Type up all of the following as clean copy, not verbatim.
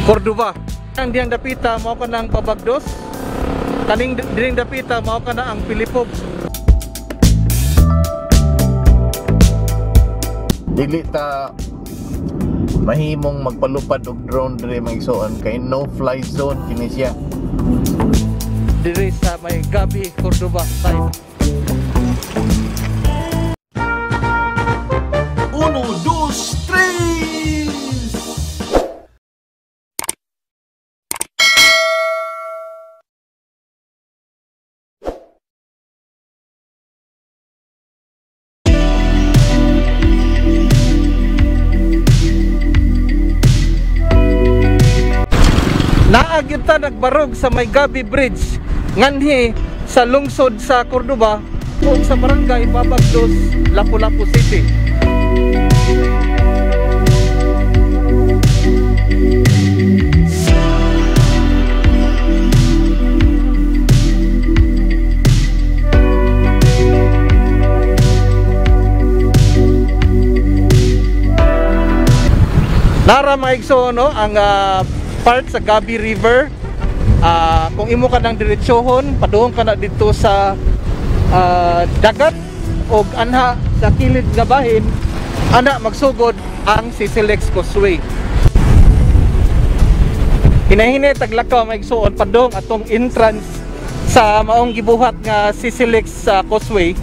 Cordova. Ang diyang dapita mao ka ng Babagdos. Kaning diring dapita mao ka na ang Pilipog. Dili ta mahimong magpalupad og drone diri, mga igsoon, kay no fly zone kini siya. Diri sa may Gabi, Cordova side. Uno, dos, tres! Naa gyud ta nagbarog sa may Gabi Bridge nganhi sa lungsod sa Cordova ug sa barangay Babagdos, Lapu-Lapu City. Nara mga igsoon, no, ang part sa Gabi River. Kung imo ka ng diretsohon, paduong ka na dito sa dagat og anha sa kilid nga bahin, ana magsugod ang CCLEX Causeway. Hinahini taglakaw mga igsoon padung atong entrance sa maong gibuhat nga CCLEX Causeway.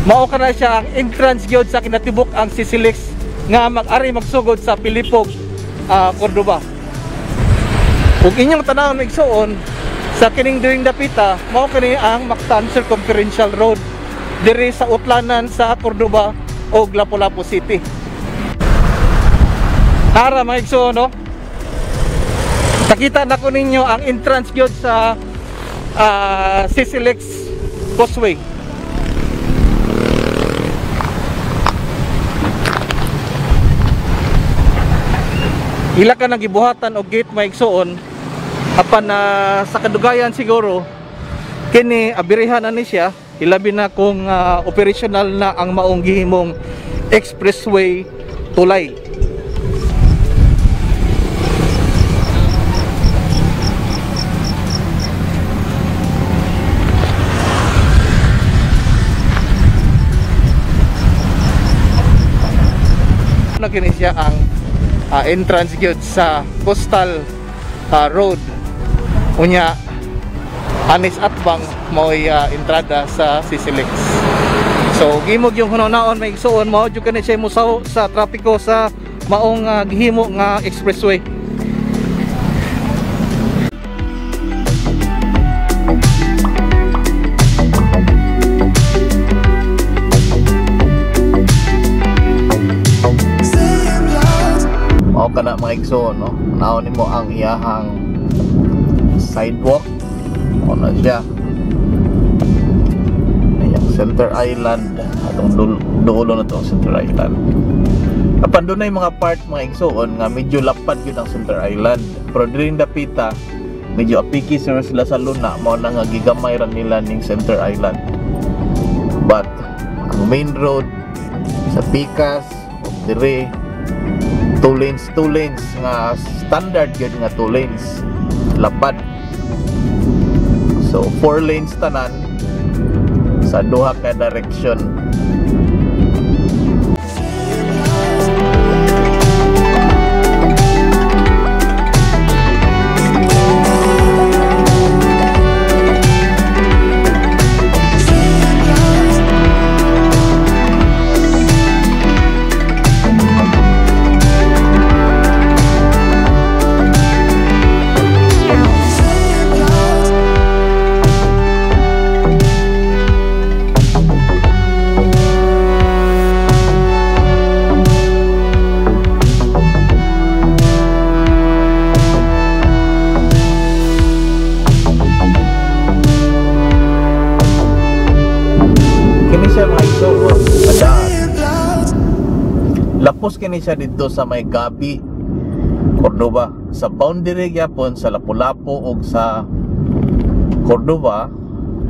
Mao ka na siya ang entrance gyud sa kinatibuk ang CCLEX nga mag-ari magsugod sa Pilipog, Cordova. Ug inyong tan-awon igsoon sa kining diring dapita, mao kini ang Mactan Circumferential Road diri sa utlanan sa Cordova og Lapu-Lapu City. Tara mga igsoon, no? Nakita na ko ninyo ang entrance gyud sa CCLEX Causeway. Ila ka nagibuhatan og gate mga igsoon, apan na sa kadugayan siguro kini abirihan na ni siya, ilabi na kung operational na ang maong gihimong expressway tulay. Na kini siya ang entrance gyud sa coastal road. Unya anis atbang mao'y entrada sa CCLEX. So gimog yung hunaon may igsuon, mao jud kani siya musaw sa trapiko sa maong gihimo nga expressway. Mao kana mga igsoon, no? Naon nimo ang iyahang sidewalk. Mao na siya. Ayan, Center Island. Atong dulo na to ang Center Island. Apan dunay mga part mga igsoon nga medyo lapad gyud ang Center Island. Pero diri dapita medyo apiki sila sa luna, mao na nga gigamay ra nila ning Center Island. But ang main road sa Pikas diri 2 lanes, 2 lanes nga standard gyud nga 2 lanes lapad. So 4 lanes tanan sa duha ka direction. Lapos kini siya didto sa may Gabi, Cordova, sa boundary gyapon sa Lapu-Lapu ug sa Cordova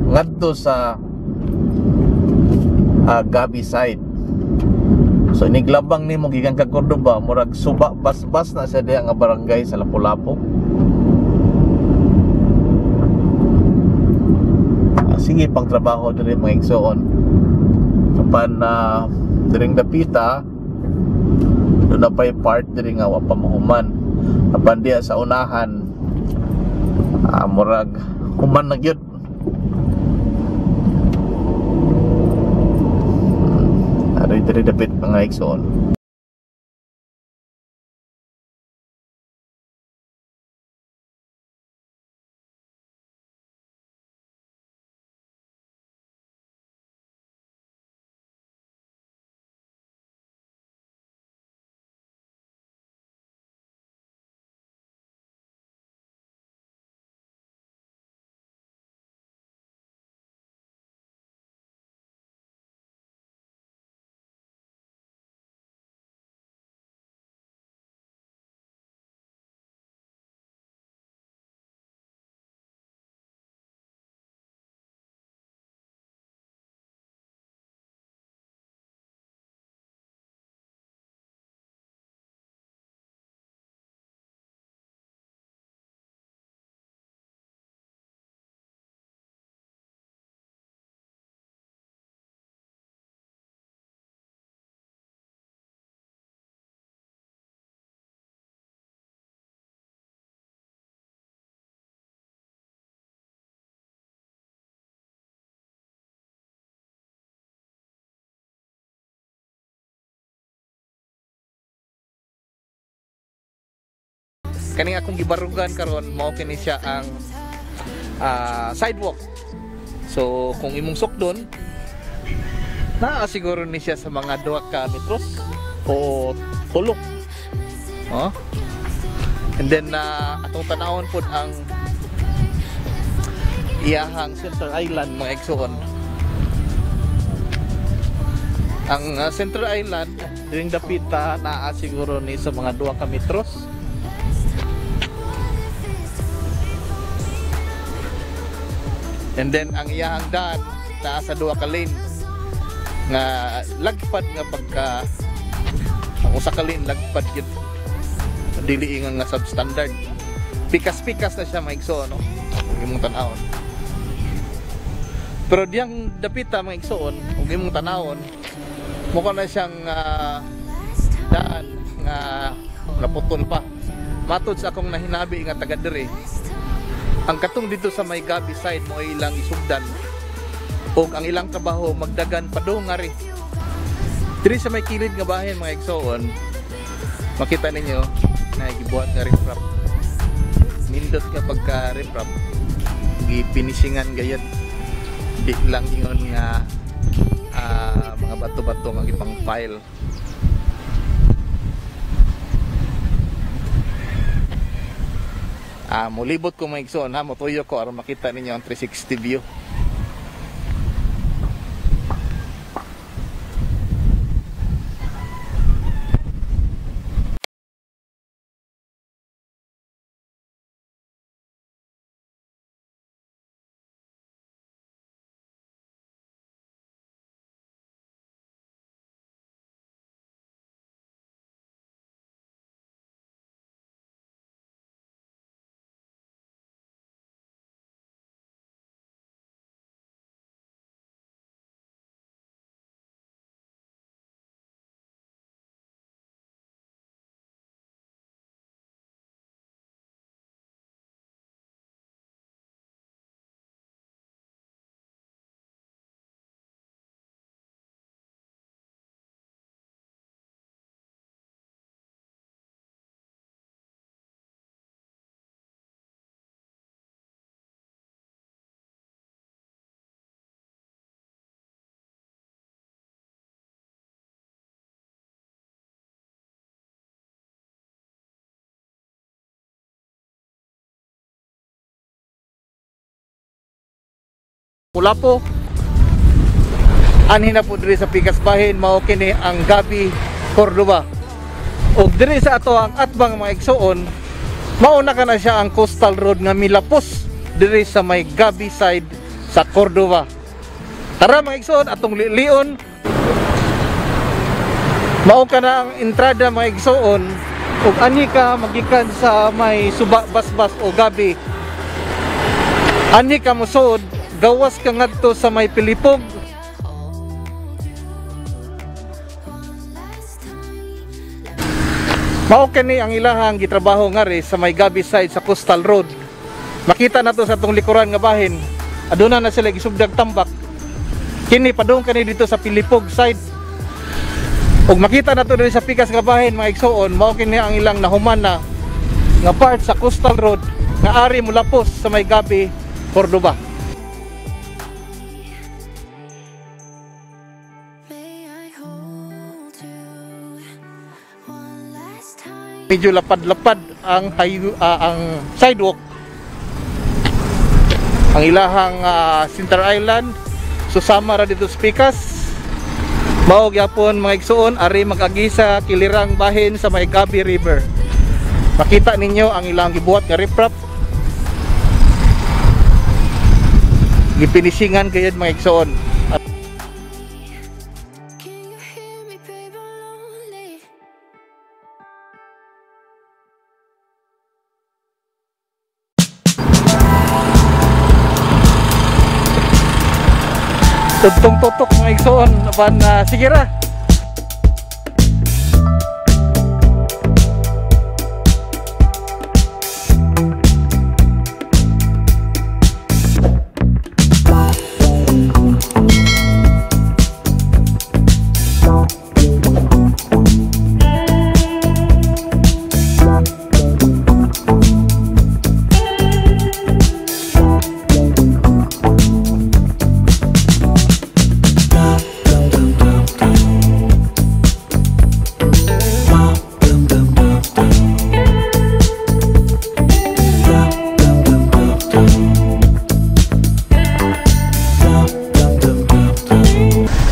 ngadto sa Gabi side. So iniglabang nimo gikan kag Cordova, murag suba bas-bas na siya diha nga barangay sa Lapu-Lapu. Sige pang trabaho diri mga igsoon. Apan diring dapita doon na pa'y part diri nga wa pa mahuman. Apan diha sa unahan murag human na gyud. Aray diri dapit mga igsoon. Kaning akong gibarugan karon mao kini siya ang sidewalk. So kung imong sukdon, naa siguro ni siya sa mga 2 ka metros o 3. Oh. And then atong tanawon pod ang iyahang Center Island mga igsoon. Ang Center Island diring dapita naa siguro ni sa mga 2 ka metros. And then ang iyahang daan naa sa 2 ka lane nga lagpad nga pagka ang usa ka lane lagpad gyud, dili ingon nga substandard. Pikas-pikas na siya mga igsoon, no? Ug imong tan-awon. Pero diyang dapita mga igsoon, ug imong tan-awon, mukha na siyang daan nga naputol pa. Matod sa akong nahinabi nga taga diri, ang katong dito sa may Gabi side mo ay ilang isugdan og ang ilang trabaho magdagan padung ngari. Diri sa may kilid nga bahin mga igsoon, makita ninyo na gibuhat nga riprap. Nindot nga pagka riprap, gipinishingan gayud. Di lang ingon nga mga bato-bato nga gipang file. Mulibot ko mga igsoon ha, motuyo ko aron makita ninyo ang 360 view. Lapu-Lapu. Anhi na po diri sa Pikas Bahin, mao kini ang Gabi Cordova. Og diri sa ato ang atbang mga igsuon, mao na kana siya ang coastal road nga milapos diri sa may Gabi side sa Cordova. Tara mga igsuon, atong lilion. Mao ka na ang entrada mga igsoon ug ani ka magikan sa may Suba Basbas o Gabi. Ani ka mosuod, gawas ka ngadto sa may Pilipog. Mao kani ang ilahang gitrabaho ngari sa may Gabi side sa Coastal Road. Makita nato sa atong likuran nga bahin, aduna na sila gisubdag tambak. Kini padung kani dito sa Pilipog side. Ug makita nato diri sa pikas nga bahin mga igsoon, mao kini ang ilang nahuman na nga part sa Coastal Road nga ari mulapos sa may Gabi, Cordoba. Medyo lapad-lapad ang ang sidewalk. Ang ilahang Center Island susama ra dito sa pikas. Mao gyapon mga igsoon, ari mag-agi sa kilirang bahin sa may Gabi River. Makita ninyo ang ilang gibuhat nga riprap. Gipinisingan gayud mga igsoon. Tugtong tutok mga igsoon, apan sige ra.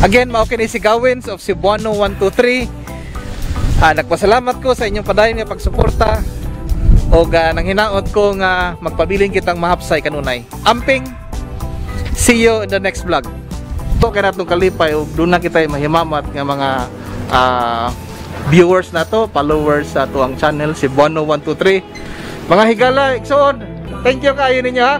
Again, mao kini si Gawins of Cebuano 123. Nagpasalamat ko sa inyong padayon nga pagsuporta og nanghinaot ko nga magpabilin kitang mahapsay kanunay. Amping, see you in the next vlog. To kay natong kalipay og duna kitay mahimamat nga mga viewers nato, followers sa atuang channel Cebuano 123. Mga higala, igsoon, thank you kaayo ninyo ha.